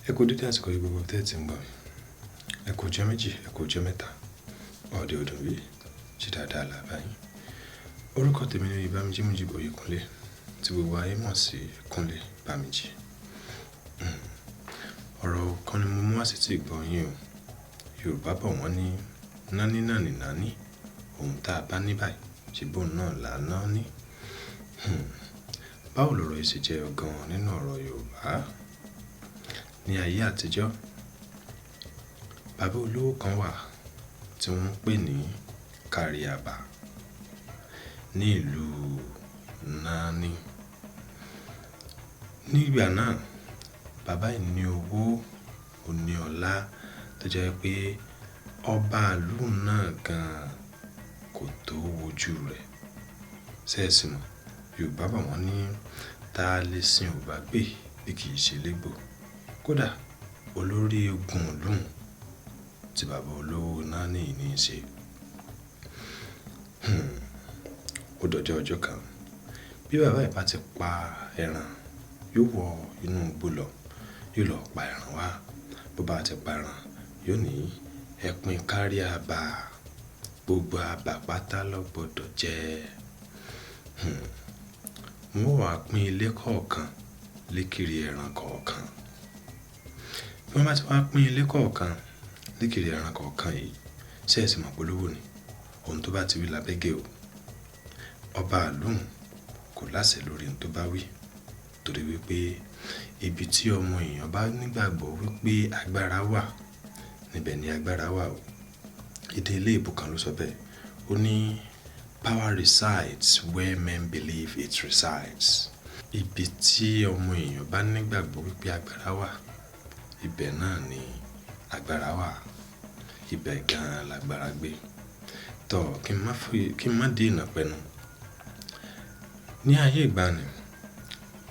Ẹ kú dédé àsìkò yìí gbogbo tẹ́ ẹ ti ń gbọ́ mi. Ẹ kú ọjọ́ méjì, ẹ kú ọjọ́ mẹ́ta. Ọ̀dẹ̀ ọdún bí, ṣe dáadáa là bá yín. Orúkọ tèmi ni Bámijí Mújíbù Oyèkúnlé, tí gbogbo ayé mọ̀ sí Kúnlé Bámijí. Ọ̀rọ̀ kan ni mo mú wá sí ti ìgbọ́ yín o. Yorùbá bọ̀ wọ́n ní nání nání nání, ohun tá a bá ní báyìí, ṣe bóun náà là á ná ní. Báwo lọ̀rọ̀ yìí ṣe jẹ́ gan-an nínú ọ̀rọ̀ Yorùbá? Ní ayé àtijọ́, bàbá olówó kan wà tí wọ́n ń pè ní Káríabà ní ìlú Náání. Ní ìgbà náà, bàbá yìí ní owó, ó ní ọlá tó jẹ́ pé ọba ìlú náà gan kò tó wojú rẹ̀. Ṣé ẹ sì mọ̀? Yorùbá bọ̀ wọ́n ní ta lè sin ò bá gbè bí kì í ṣe légbò. Kódà olórí ogun ìlú tí bàbá olówó Náání yìí ní í ṣe. Hmm. Ó dọjọ́ ọjọ́ kan, bí bàbá yìí bá ti pa ẹran, yóò wọ inú igbó lọ, yóò lọ pa ẹran wá. Bó bá ti pa ẹran, yóò ní ẹ pín Káríabà, gbogbo àbà pátá ló gbọdọ̀ jẹ. Hmm. Wọ́n ó wá pín ilé kọ̀ọ̀kan lékiri ẹran kọ̀ọ̀kan. Bí wọ́n bá ti wá pín ilé kọ̀ọ̀kan lékiri ẹran kọ̀ọ̀kan yìí, ṣé ẹ sì mọ̀ pé olówó ni? Ohun tó bá ti wí lábẹ́ gé o. Ọba ìlú kò láṣẹ lórí ohun tó bá wí, torí wípé ibi tí ọmọ èèyàn bá nígbàgbọ́ wípé agbára wà, níbẹ̀ ni agbára wà o. Èdè ilé ìbò kan ló sọ bẹ́ẹ̀. Ó ní power resides where men believe it resides. Ibi tí ọmọ èèyàn bá nígbàgbọ́ wípé agbára wà, ibẹ̀ náà ni agbára wà. Ibẹ̀ gan-an lágbára gbé. Tọ́ kí n má dènà pẹnu. Ní ayé ìgbàanì,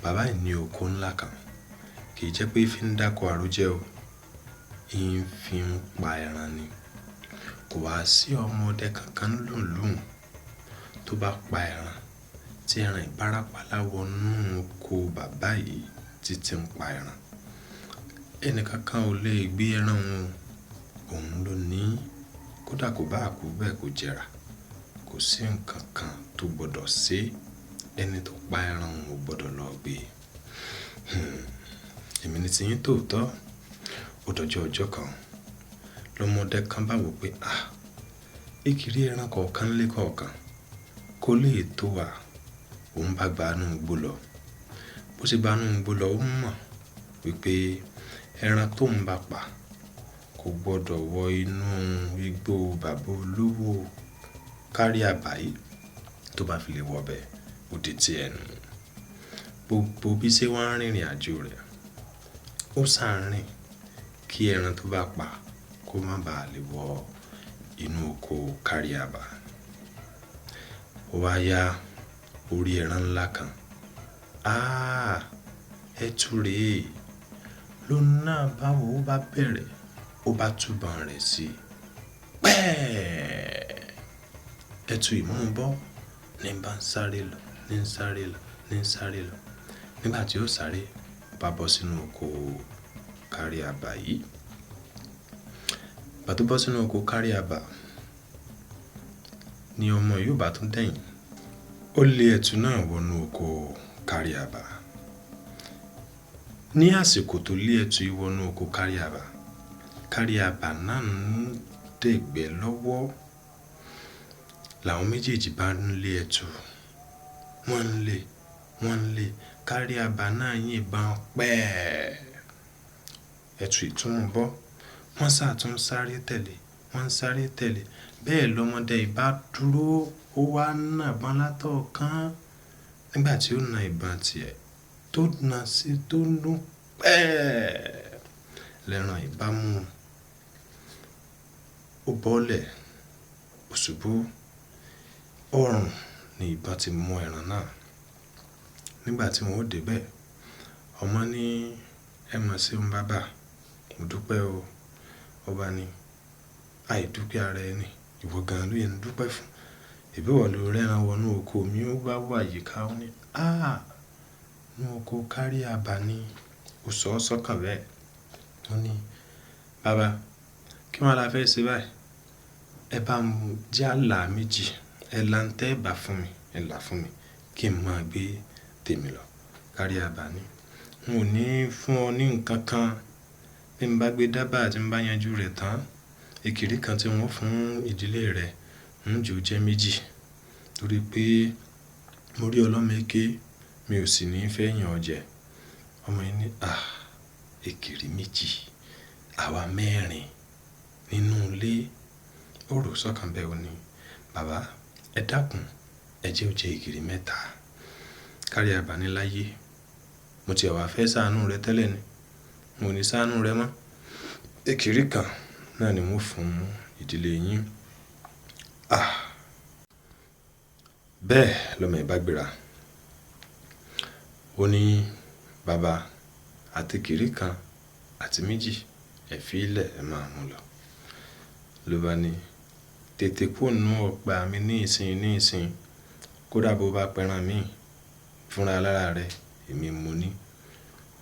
bàbá yìí ní oko ńlá kan. Kì í jẹ́ pé fi ń dáko àrójẹ o. Ń fi ń pa ẹran ni. Kò wá sí ọmọdé kankan lùlùú tó bá pa ẹran tí ẹran ìbárapàla wọnú oko bàbá yìí títí ń pa ẹran. Ẹni kankan ò lè gbé ẹran òun, òun ló ní. Kódà kò bá kú bẹ́ẹ̀ kò jẹrà. Kò sí nǹkan kan tó gbọdọ̀ ṣe ẹni tó pa ẹran òun ò gbọdọ̀ lọ gbé. Hmm. Èmi ní ti yín tòótọ́. Ó dọjọ́ ọjọ́ kan, lọmọdé kan bá wò pé, "Ah! Ìkiri ẹran kọ̀ọ̀kan lé kọ̀ọ̀kan kò lè tó wa." Òun bá gba inú igbó lọ. Bó ṣe gba inú igbó lọ, ó mọ̀ wípé ẹran tó ń bá pa kò gbọdọ̀ wọ inú igbó bàbá olówó Káríabà yìí. Tó bá fi lè wọ bẹ́ẹ̀, ó di ti ẹnu. Gbogbo bí ṣe wọ́n ń rìnrìn àjò rẹ̀, ó sá ń rìn kí ẹran tó bá pa kó má ba à lè wọ inú oko Káríabà. Ó wá yá orí ẹran ńlá kan. "Ah! Ẹtu rèé." Ló náà bá wò ó bá bẹ̀rẹ̀, ó bá túbọ̀n rẹ̀ sí. Pẹ́ẹ̀! Ẹtu ìmúbọ́ ní bá ń sáré lọ, ní ń sáré lọ, ní ń sáré lọ. Nígbà tí ó sáré, ó bá bọ́ sínú oko Káríabà yìí. Ìgbà tó bọ́ sínú oko Káríabà ni ọmọ yìí ò bá tún dẹ̀yìn. Ó lé ẹtu náà wọnú oko Káríabà. Ní àsìkò tó lé ẹtu yìí wọnú oko Káríabà, Káríabà náà ń dẹ̀gbẹ́ lọ́wọ́. Làwọn méjèèjì bá ń lé ẹtu. Wọ́n ń lé, wọ́n ń lé. Káríabà náà yìnbọn pẹ́ẹ̀. Ẹtu ìtúnú bọ́. Wọ́n sá tún sáré tẹ̀lé, wọ́n ń sáré tẹ̀lé. Bẹ́ẹ̀ lọmọdé yìí bá dúró, ó wá nà ìbọn látọ̀ọ́kán. Nígbà tí ó na ìbọn tiẹ̀ tó na sí tó dún pẹ́ẹ̀. Lẹ́ran yìí bá mú un. Ó bọ́lẹ̀, ó ṣubú. Ọrùn ni ìbọn ti mú ẹran náà. Nígbà tí wọ́n ó dé bẹ́ẹ̀, ọmọ ní, "Ẹ mọ̀ sí ń bàbá, mo dúpẹ́ o." Ọba ní, "Àìdúpẹ́ ara ẹni, ìwọ gan-an ló yẹ ń dúpẹ́ fún. Ìbí wọ̀ ló rẹ́ran wọnú oko mi." Ó bá wà yíká, ó ní, "Ah! Inú oko Káríabà ni." Ó sọ ọ́ sọ́kàn bẹ́ẹ̀. Ó ní, "Bàbá, kí wá la fẹ́ ṣe báyìí? Ẹ bá n jẹ́ àlà méjì, ẹ là ń tẹ́ ẹ bá fún mi, ẹ là fún mi kí n máa gbé tèmi lọ." Kárí àbá ní, "N ò ní fún ọ ní nǹkan kan. Bí mo bá gbé dábà tí mo bá yanjú rẹ̀ tán, èkìrí kan tí wọ́n fún ìdílé rẹ ń jò jẹ́ méjì. Torí pé mo rí ọlọ́mọ èké, mi ò sì ní fẹ́ yàn ọ jẹ." Ọmọ yìí ní, "À, èkìrí méjì, àwa mẹ́rin nínú ilé." Ó rò sọ́kàn bẹ́ẹ̀, ó ní, "Bàbá, ẹ dákún, ẹ jẹ́ ó jẹ́ èkìrí mẹ́ta." Kárí àbá ní láyé, "Mo ti wá fẹ́ ṣàánú rẹ tẹ́lẹ̀ ni. Mo ò ní ṣàánú rẹ mọ́. Èkìrí kan náà ni wọ́n fún ìdílé yín." À! Bẹ́ẹ̀ lọmọ yìí bá gbéra. Ó ní, "Bàbá, àti èkìrí kan àti méjì, ẹ fi ilẹ̀ ẹ máa mú lọ." Ló bá ní, "Tètè kúrò nínú ọgbà mi ní ìsìn ní ìsìn. Kódà bó bá pẹran mi fúnra lára rẹ, èmi mo ní."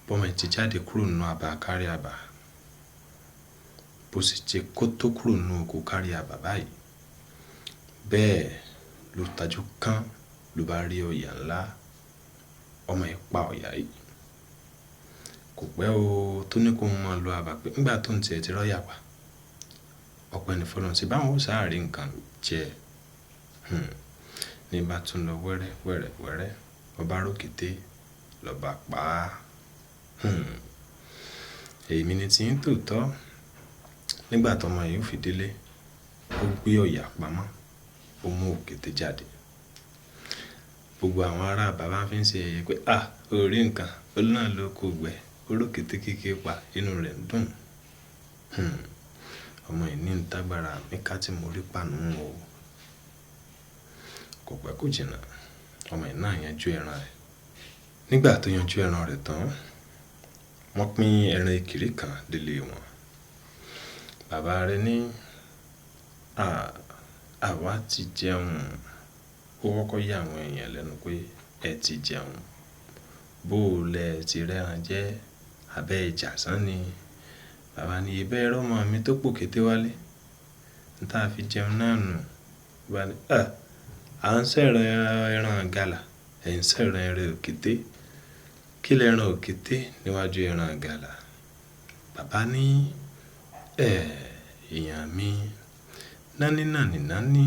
Bọ́mọ yìí ti jáde kúrò nínú abà kárí àbá. Bó sì jẹ́ kó tó kúrò nínú oko kárí àbá báyìí. Bẹ́ẹ̀ ló tajú kán ló bá rí ọ̀yà ńlá. Ọmọ yìí pa ọ̀yà yìí. Kò pẹ́ o tó ní kó máa lọ abà pé nígbà tó ń tiẹ̀ ti rọ́yà pa. Ọpẹ́ ni fọlọ́run ṣe báwọn ó sáà rí nǹkan jẹ. Ní bá tún lọ wẹ́rẹ́ wẹ́rẹ́ wẹ́rẹ́, ọba rókété lọ bá pa á. Èmi ni tí ń tòótọ́. Nígbà tó ọmọ yìí ó fi délé, ó gbé ọ̀yà pamọ́, ó mú òkété jáde. Gbogbo àwọn ará àbá bá fi ń ṣe ẹ̀yẹ pé, "À, o rí nǹkan, ó náà ló kó gbẹ, ó rókété kéékèé pa, inú rẹ̀ ń dùn." Ọmọ yìí ní ń tágbára mi ká tí mo rí pàánù o. Kò pẹ́ kò jìnnà, ọmọ yìí náà yanjú ẹran rẹ̀. Nígbà tó yanjú ẹran rẹ̀ tán, wọ́n pín ẹran èkìrí kan délé wọn. Bàbá rẹ̀ ní, "À, àwa ti jẹun." Ó kọ́kọ́ yà àwọn èèyàn lẹ́nu pé ẹ ti jẹun. Bó lẹ ti rẹ́ran jẹ́, abẹ́ ìjà sán ni. Bàbá ní, "Ìbẹ́ ẹrú ọmọ mi tó pò kété wálé. N tá fi jẹun náà nù." Bàbá ní, "À, à ń sẹ̀ràn ẹran ìgalà, ẹ̀ ń sẹ̀ràn ẹran òkété. Kí lẹ ẹran òkété níwájú ẹran ìgalà?" Bàbá ní, "Ẹ̀, èèyàn mi, nání nàní nání,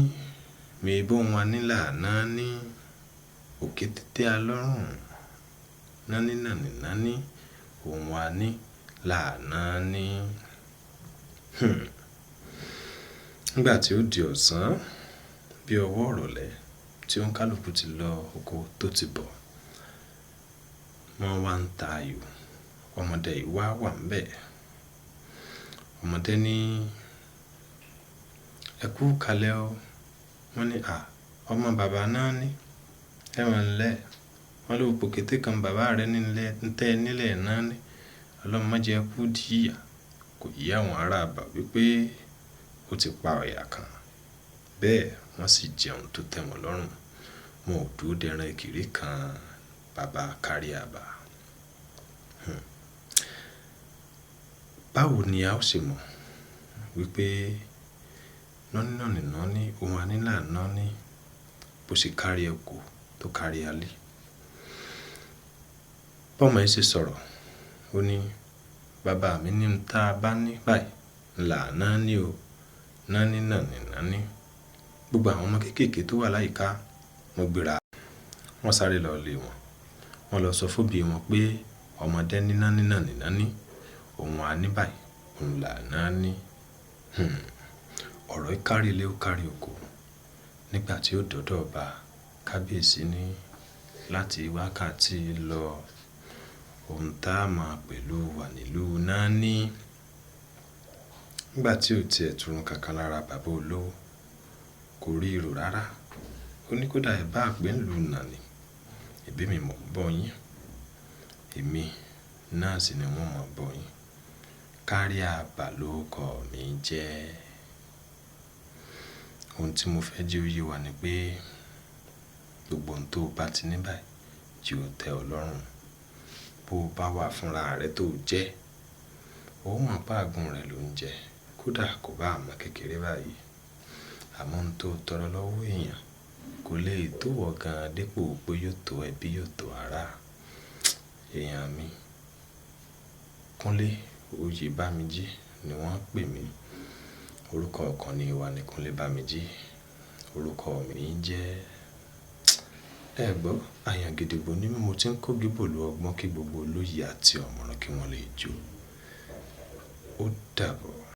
mi bó wọn nílà nání, òkété tẹ́ a lọ́rùn. Nání nàní nání, òun wa ní là nání." Nígbà tí ó di ọ̀sán, bí ọwọ́ ìrọ̀lẹ́ tí òǹkálùkù ti lọ oko tó ti bọ̀, wọ́n wá ń ta ayò. Ọmọdé yìí wá wà níbẹ̀. Ọmọdé ní, "Ẹ kú kalẹ̀ o." Wọ́n ní, "À, ọmọ bàbá náà ní. Ẹ wọ̀n lẹ́." Wọ́n ló pòkété kan bàbá rẹ̀ nílẹ̀, ń tẹ́ nílẹ̀ náà ní. Ọlọ́run má jẹ́ kú díyà. Kò yé àwọn ará àbá wípé ó ti pa ọ̀yà kan. Bẹ́ẹ̀ wọ́n sì jẹun tó tẹ́ wọn lọ́rùn. Wọn ò dúró dẹran èkìrí kan bàbá kárí àbá. Báwo ni a ó ṣe mọ̀ wípé nání nàní nání, ohun anílà nání, bó ṣe kárí oko tó kárí alé? Bọ́mọ yìí ṣe sọ̀rọ̀, ó ní, "Bàbá mi ní ń tá bá ní báyìí, là nání o. Nání nàní nání." Gbogbo àwọn ọmọ kéékèèké tó wà láyìíká, wọ́n gbéra. Wọ́n sáré lọ ilé wọn. Wọ́n lọ sọ fún òbí wọn pé ọmọdé ní nání nàní nání, òun á ní báyìí, òun là nání. Ọ̀rọ̀ yìí kárí ilé ó kárí oko. Nígbà tí ó dọ̀dọ̀ ọba, kábíyèsí ní láti wákàtí lọ, ohun tá a máa pẹ̀lú wà nílùú nání. Nígbà tí ó ti ẹ̀ túrun kankan lára bàbá olówó, kò rí ìrò rárá. Ó ní kó dà ẹ bá àpé ńlú nàní. Ẹbí mi mọ̀ bọ́ yín. Èmi náà sì ni wọ́n mọ̀ bọ́ yín. Kárí àbá ló kọ mi jẹ́. Ohun tí mo fẹ́ jẹ́ ó yé wa ni pé gbogbo ohun tó bá ti ní báyìí, jí ó tẹ́ ọ lọ́rùn. Bó bá wà fúnra rẹ tó jẹ́, Ó mọ̀ pé àgùn rẹ̀ ló ń jẹ, kódà kò bá àmọ́ kékeré báyìí. Àmọ́ ohun tó tọrọ lọ́wọ́ èèyàn kò lè tó wọ̀ gan dépò pé yóò tó ẹbí, yóò tó ará. Èèyàn mi, Kúnlé Oyèbámijí ni wọ́n ń pè mí. Orúkọ ọ̀kan ni wa ni Kúnlé Bámijí. Orúkọ mi ń jẹ́ Ẹ gbọ́, Àyàngidigbo ní mí mo tí ń kó gíbòlú ọgbọ́n kí gbogbo olóyè àti ọ̀mọ̀ràn kí wọ́n lè jó. Ó dàbọ̀.